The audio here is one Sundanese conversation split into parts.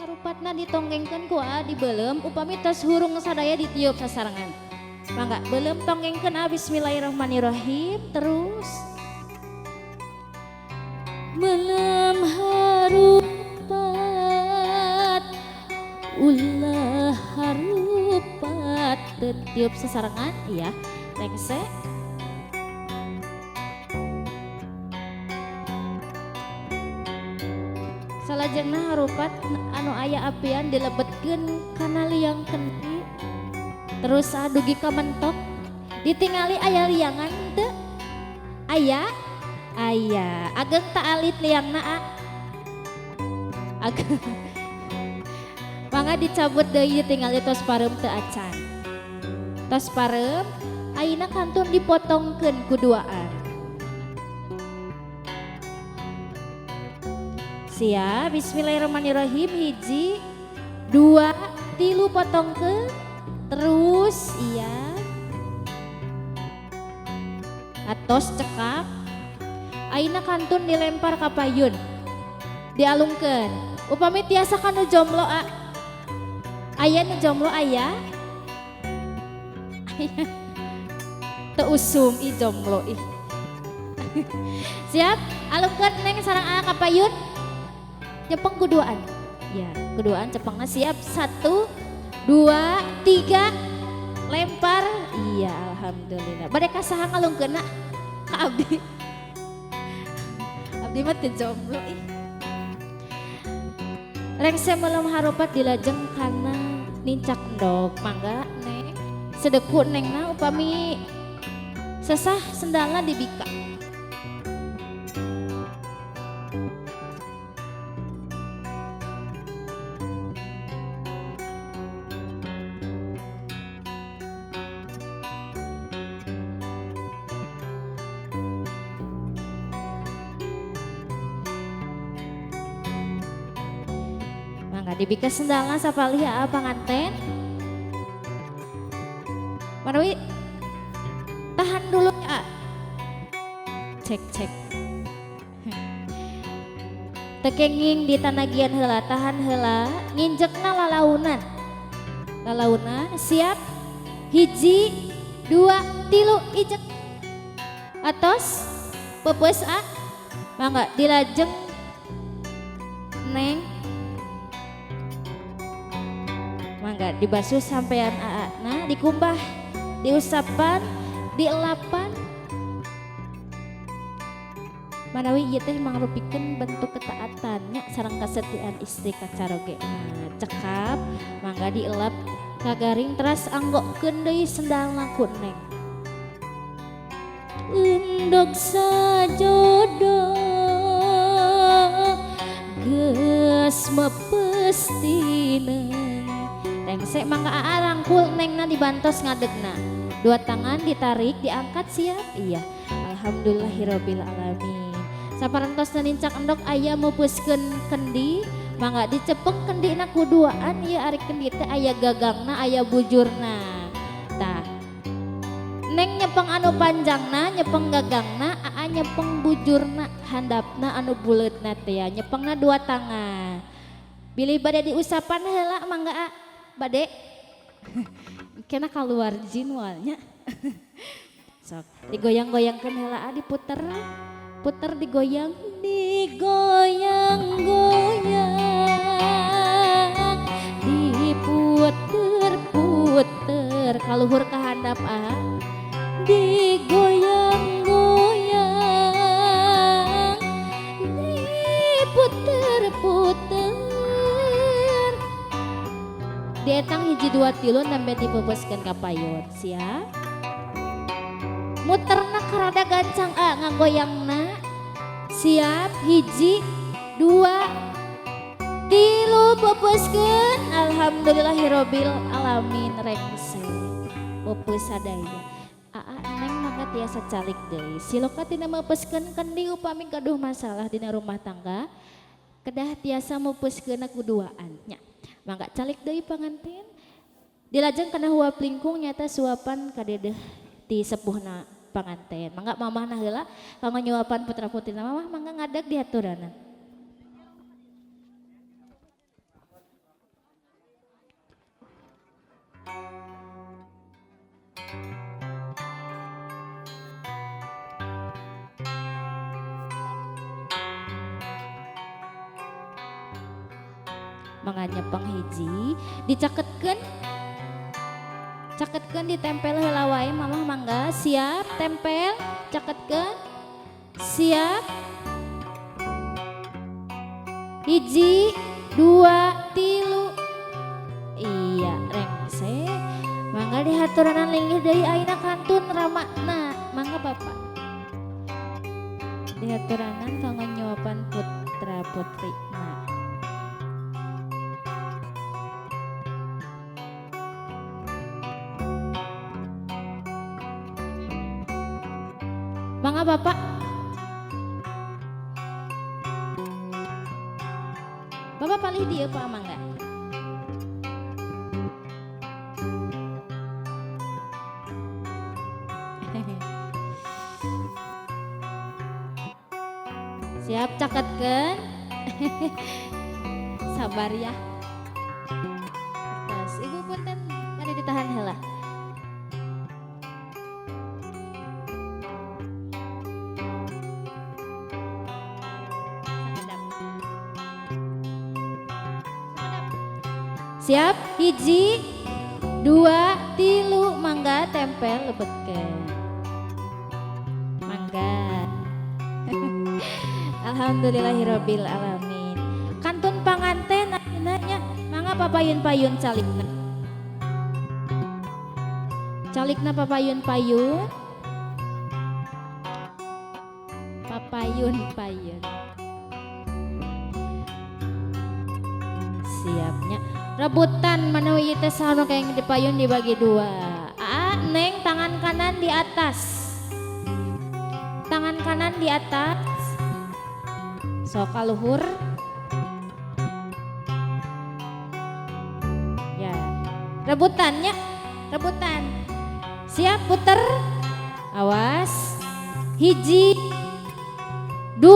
Harupatna ditonggengkeun ku aa dibeuleum upami tos hurung sadaya ditiup sasarengan. Mangga beuleum tonggengkeun aa bismillahirrahmanirrahim terus. Meuleum harupat ulah harupat teu tiup sasarengan iya rengse. Salajengna harupat anu aya apian dilebetkeun kana liang kendi terus dugi ka mentok ditingali aya liangan teu aya aya ageng ta alit liangna a ageng mangga dicabut deui ditingali tos pareum teu acan tos pareum ayeuna kantun dipotongkeun ku duaan. Siap, bismillahirrahmanirrahim, hiji, dua, tilu potong ke, terus iya, atos cekap, ayeuna kantun dilempar ka payun, dialungkeun, upami tiasa kanu jomblo a, aya nu jomblo aya, aya, teu usum ih jomblo ih, siap, alungkeun neng sareng aa ka payun. Cepeng kuduaan, ya kuduaan cepengna siap 1, 2, 3, lempar, iya alhamdulillah. Bade ka saha ngalungkeunna? Ka abdi, abdi mah teu jomblo ih. Rengse meuleum harupat dilajeng kana nincak endog, mangga neng sedeku nengna upami sesah sendalna dibika. Mangga dibika sendalna sapalih aa panganten. Manawi tahan dulu ya. Cek cek. Tekenging di tanagian heula tahan heula nginjekna lalaunan. Lalaunan siap hiji dua tilu ijek. Atos peupeus a. Mangga dilajeng neng. Mangga dibasuh sampean aa nah dikumbah diusapan dielapan manawi ieu teh mangrupikeun bentuk ketaatan nya sareng kesetiaan istri ka caroge. Nah, cekap mangga dielap kagaring teras anggokeun deui sendalna ku neng. Endog sajodo geus mepes tineng. Rengse mangga aa rangkul nengna dibantos ngadegna. Dua tangan ditarik diangkat siap iya. Alhamdulillahirabbil alamin. Saparentosna nincak endog aya meupeuskeun kendi, mangga dicepeng kendina ku duaan ieu ari kendi teh aya gagangna aya bujurna. Tah. Neng nyepeng anu panjangna, nyepeng gagangna, aa nyepeng bujurna, handapna anu buleutna teh ya, nyepengna dua tangan. Bilih bade diusapan heula mangga a. Bade. Kena keluar jin walnya. Sok digoyang-goyangkeun heula a diputer. Puter digoyang, digoyang-goyang, diputer-puter kaluhur ka handap a. Digoyang-goyang, diputer-puter. Dietang hiji dua tilu nembe dipepeuskeun ka payun. Siap? Muterna karada gancang a ngagoyangna. Siap hiji dua tilu pepeuskeun. Alhamdulillahirabbil alamin rengse. Pepeus sadaya. Aa neng mangga tiasa calik deui. Siloka tina mepeuskeun kendi upami gaduh masalah dina rumah tangga. Kedah tiasa mepeuskeunna ku duaan nya. Mangga calik deui panganten. Dilajeng kana huap lingkung nyata suapan kadedeh ti sepuhna panganten. Mangga mamahna heula kanggo nyuapan putra putrina mamah mangga ngadeg diaturanan. Mangga nyepeng hiji, dicaketkeun. Caketkeun ditempel heula wae mamah mangga, siap tempel, caketkeun. Siap. 1, 2, 3. Iya, rengse. Mangga dihaturanan linggih deui ayeuna kantun ramakna. Mangga Bapak. Dihaturanan kanggo nyuapan putra putrina. Mangga Bapak. Bapak palih dieu Pak mangga. Siap caketkeun. Sabar ya. Terus ibu punten bade ditahan heula. Siap, 1, 2, 3, mangga tempel lebetkeun. Mangga. Alhamdulillahirabbil alamin. Kantun panganten ayeuna nya, mangga papayun-payun calikna. Calikna papayun-payun. Papayun-payun. Siapnya. Rebutan manawi teh saha nu kayak dipayun dibagi dua. Aa, Neng tangan kanan di atas. Tangan kanan di atas. Sok kaluhur. Ya. Rebutannya, rebutan. Siap puter. Awas. 1, 2, 3.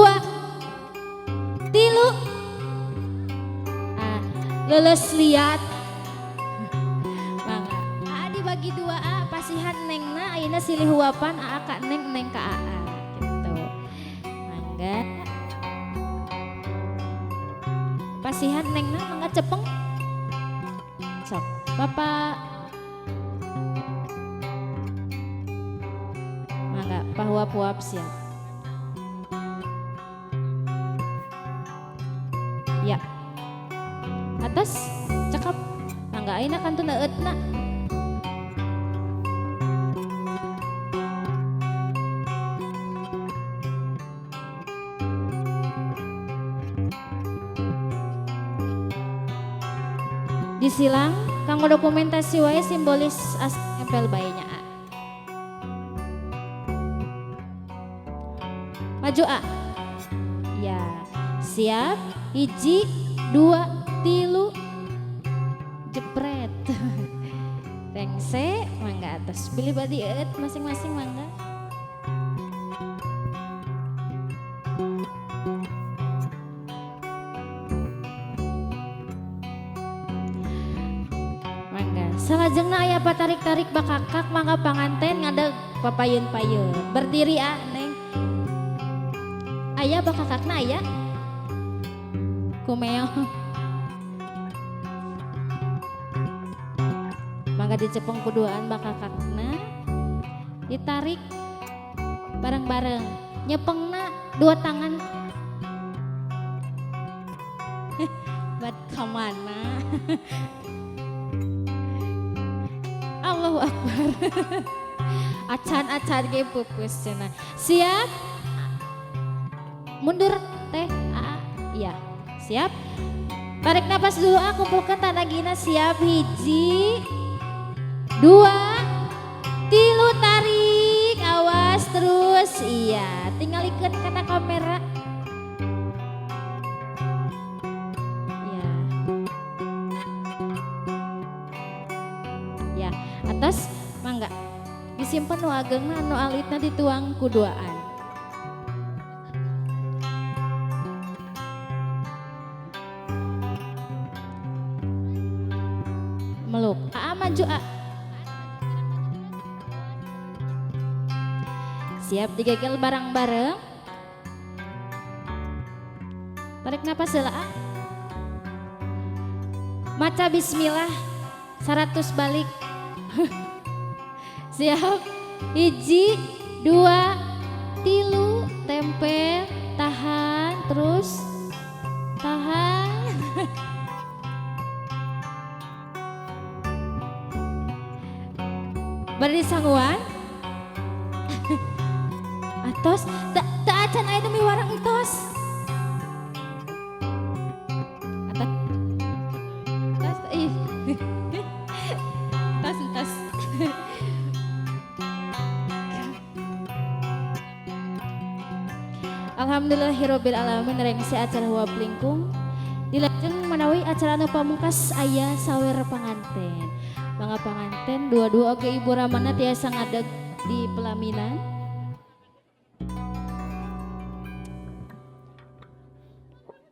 Leles liat. Mangga. Aa dibagi dua A, pasihan nengna ayeuna silih huapan aa ka neng, neng ka aa gitu. Mangga. Pasihan nengna mangga cepeng. Sok, Bapak. Mangga pahuap-huap siap. Ya. Atas cakep. Mangga ayeuna kantun eueutna. Disilang kanggo dokumentasi wae simbolis as tempel bae nya A. Maju A. Ya, siap. 1, 2, 3, jepret. Rengse mangga atas. Pilih badi eueut masing-masing mangga. Mangga. Salajengna aya patarik-tarik bakakak mangga panganten ngadeg papayun-payun. Berdiri a Neng. Aya bakakakna aya? Kumeo. Mangga dicepeng kuduaan bakakakna. Ditarik bareng-bareng. Nyepengna dua tangan. Bat kamana? Allahu Akbar. Acan-acan ge pupus cenah. Siap? Mundur teh aa. Iya. Siap? Tarik napas dulu ah, kumpulkan tanagina siap. 1, 2, 3, tarik. Awas terus. Iya, tinggalikeun kana kamera. Iya. Ya, atas mangga. Disimpen nu agengna nu alitna dituang kuduaan. Meluk. Aa maju A. Siap digegel bareng-bareng. Tarik napas heula A. Maca bismillah 100 balik. Siap? 1, 2, 3, tempel, tahan, terus tahan. Bari sanguan. Atos, tak acan aya demi warang entos. Atos, ih. Tas, entos. Alhamdulillahirabbil alamin rengse acara huap lingkung. Dilajeng manawi acara anu pamungkas aya sawer panganten. Mangga panganten dua-dua oge ibu ramana tiasa ngadeg di pelaminan.